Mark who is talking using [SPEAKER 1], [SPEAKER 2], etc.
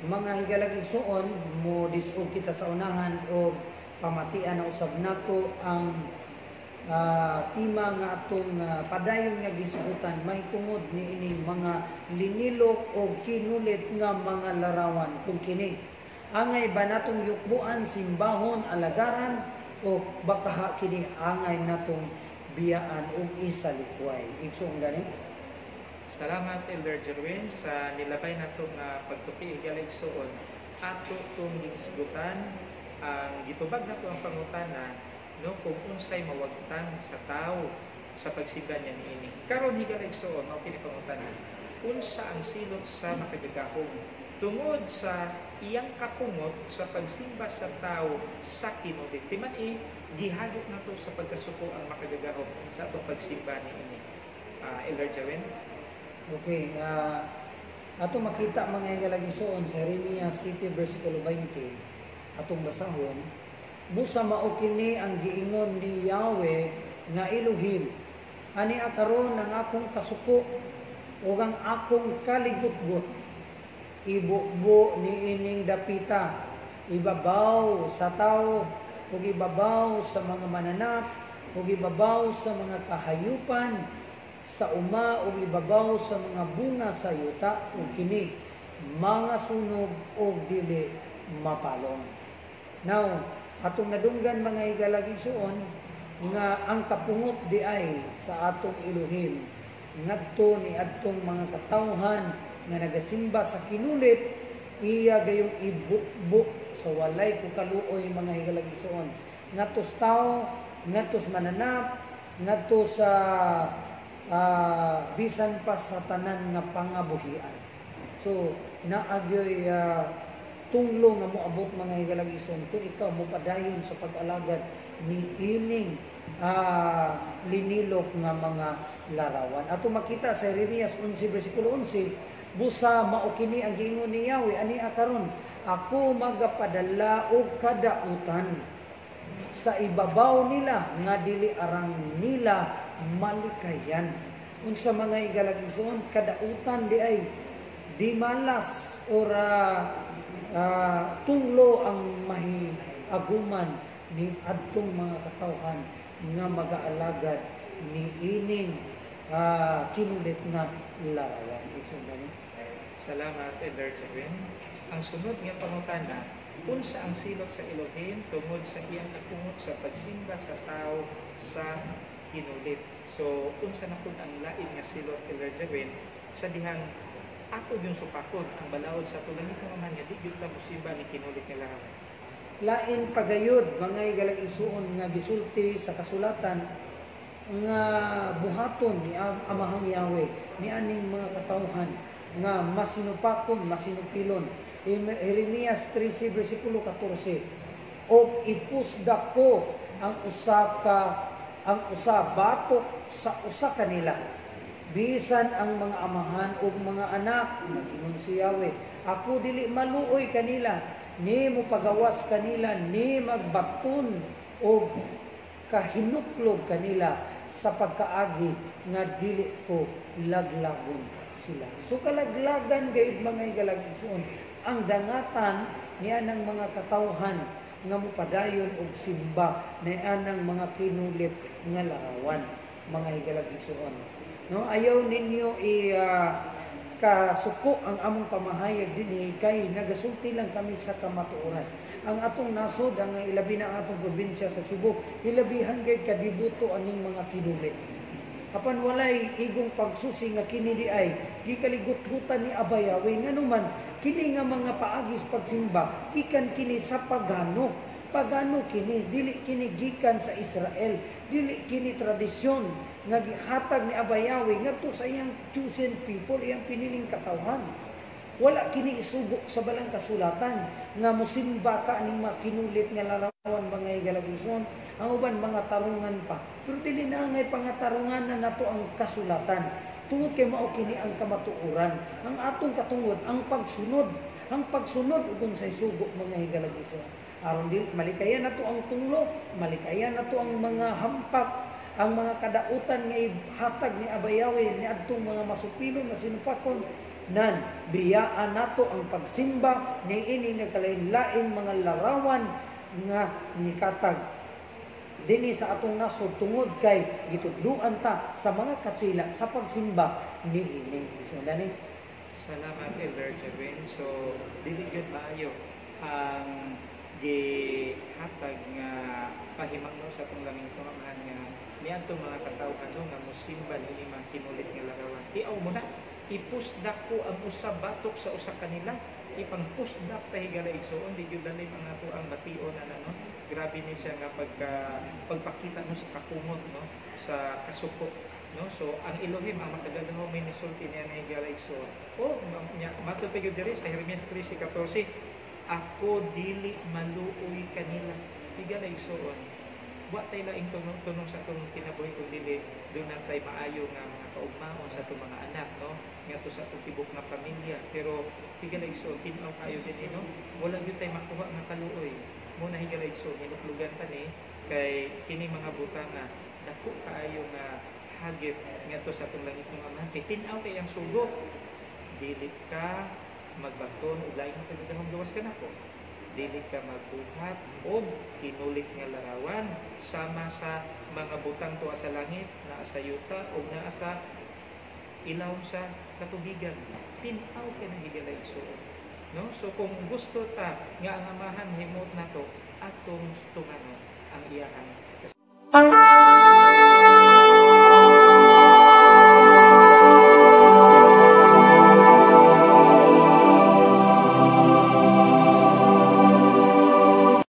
[SPEAKER 1] Mga higalag igsuon, mo disog kita sa unahan og pamatian na usab nato ang tema nga atong padayon nga gisgutan mahitungod niining mga linilok o kinulit nga mga larawan, kung kini angay ba natong yukbuan, simbahon, alagaran, o baka kini angay natong biyaan ug isalikway. Igsuon gani.
[SPEAKER 2] Salamat, Elder Jerwin, sa nilabay nato nga pagtuki, higala igsuon. Ato tong gihisgutan ang gitubag nato ang pangutana, no, kung unsay mawagtang sa tao sa pagsimba niya niini. Karon, higala igsuon, mao kini pangutana. Unsa ang silot sa Makagagahom tungod sa iyang kapungot sa pagsimba sa tao sa kinulit? Timan-i gihagit nato sa pagkasuko ang Makagagahom sa atong pagsimba niini. Elder Jerwin?
[SPEAKER 1] Okay, ato makita, mga higalag igsuon, sa Jeremias 7 versikulo 20, atong basahon: "Busa mao kini ang giingon ni Yahweh nga Elohim, ani karon ang akong kasuko ug ang akong kaligutgot, ibubo ni ining dapita ibabaw sa tao ug ibabaw sa mga mananap ug ibabaw sa mga kahayupan sa uma ug ibabaw sa mga bunga sa yuta, ug kini mga sunog ug dili mapalong." Now, atong nadunggan, mga higalag igsuon, nga ang kapungot di ay sa atong Elohim ngadto ni adtong mga katawhan nga nagasimba sa kinulit, iya gayong ibukbuk sa walay ko kaluoy, mga higalag igsuon, ngadto sa tao, ngadto sa mananap, ngadto sa bisan pa sa tanan nga pangabuhian. So naagyoy tunglo nga moabot, mga higalag igsoon, kung ikaw mopadayon sa pag-alagad ni ining linilok nga mga larawan. Ato makita sa Jeremias 11 versikulo 11: "Busa mao kini ang giingon ni Yahweh, ani karon ako magapadala og kadautan sa ibabaw nila nga dili arang nila malikayan." Unsa, mga higalag igsoon, kadautan di ay di malas or tunglo ang mahiaguman ni adtong mga katawhan nga magaalagad ni ining kinulit nga larawan. Igsoon gani.
[SPEAKER 2] Salamat, Elder Jerwin. Ang sunod nga pangutana, unsa ang silot sa Elohim tungod sa iyang kapungot sa pagsimba sa tao sa kinulit? So, unsa na pud ang lain nga silot, Elder Jerwin, sa dihang ato yung supakon ang balaod sa ato langit nga Amahan nga di gyud ta mosimba ni kinulit nga larawan?
[SPEAKER 1] Lain pagayod, mga higalag igsuon, nga gisulti sa kasulatan nga buhaton ni Amahang Yahweh ni aning mga katawhan nga masinupakon, masinupilon. Jeremias 13 versikulo 14: "Og ipusda ko ang usa batok sa usa kanila, bisan ang mga amahan ug mga anak, nag-ingon si Yahweh. Ako dili maluoy kanila, ni mopagawas kanila, ni magbaton og kahinuklog kanila sa pagkaagi nga dili ko laglagon sila." So kalaglagan gayud, mga higalag igsuon, ang dangatan niya ng mga katawhan nga mopadayon og simba ni anang mga kinulit nga larawan, mga higalag igsuon. No, ayaw ninyo i kasuko ang among pamahayag dinhi kay nagasulti lang kami sa kamatuoran. Ang atong nasod, ang ilabi na ang atong probinsya sa Cebu, ilabihan gayud kadibuto aning mga kinulit. Apan walay igong pagsusi nga kini di ay gikaligutgutan ni Abba Yahweh, nganuman kini nga mga paagis pagsimba gikan kini sa pagano. Pagano kini, dili kini gikan sa Israel, dili kini tradisyon nga gihatag ni Abba Yahweh ngadto sa iyang chosen people, iyang piniling katawhan. Wala kini isugo sa balang kasulatan nga musimba ka ning mga kinulit nga larawan, mga higalag igsoon. Ang uban mga tarungan pa. Pero dili na ngay pangatarungan na nato ang kasulatan. Tungod kay mao kini ang kamatuoran. Ang atong katungod ang pagsunod, ang pagsunod ug unsay sugo, mga higalag igsoon. Aron dili malikayan nato ang tunglo, malikayan nato ang mga hampak, ang mga kadautan nga ihatag ni Abba Yahweh ni adtong mga masupilon, masinupakon Nan biyaan nato ang pagsimba niini nagkalain-lain mga larawan nga nikatag dinhi sa atong nasod tungod kay gitudluan ta sa mga katsila sa pagsimba niini. So dani.
[SPEAKER 2] Salamat, Elder Jerwin. So dili gyud maayo ang gihatag nga pahimangno sa atong langitnong Amahan nga miadto mga katawhan, no, nga mosimba niini mga kinulit nga larawan. Tiaw mo na ipusdak ko ang usa batok sa usa kanila, ipangpusdak ta, higala igsoon. Di gyud lalim ang ato ang bation ana, no? Grabe ni siya nga pagpakita, no, sa kakungot, no, sa kasuko, no? So ang Elohim ang makagagahom may nisulti niya na, higala igsoon. O nya matud pa gyud diri sa Jeremias 13:14, "Ako dili maluoy kanila." Higala igsoon, wa tay laing tunong sa atong kinabuhi kung dili duna tay maayo nga mga kaugmaon sa atong mga anak, no, ngadto sa atong tibok nga pamilya. Pero higala igsoon, tin-aw kayo din, no? Wala gyud tay makuha nga kaluoy mo na, higala igsoon. Hinuklugan ta ni kay kini mga butanga dako kaayo nga hagit ngadto sa atong langitnong Amahan, kay tin-aw kay ang sugo: "Dili ka magbaton og laing makagagahom gawas kanako. Dili ka magbuhat og kinulit nga larawan sama sa mga butang tuwa sa langit, naa sa yuta o naa sa ilawom sa katubigan." Tin-aw kay na, higala igsoon, no? So kung gusto ta nga ang Amahan himot nato, atong tumanon ang iyahang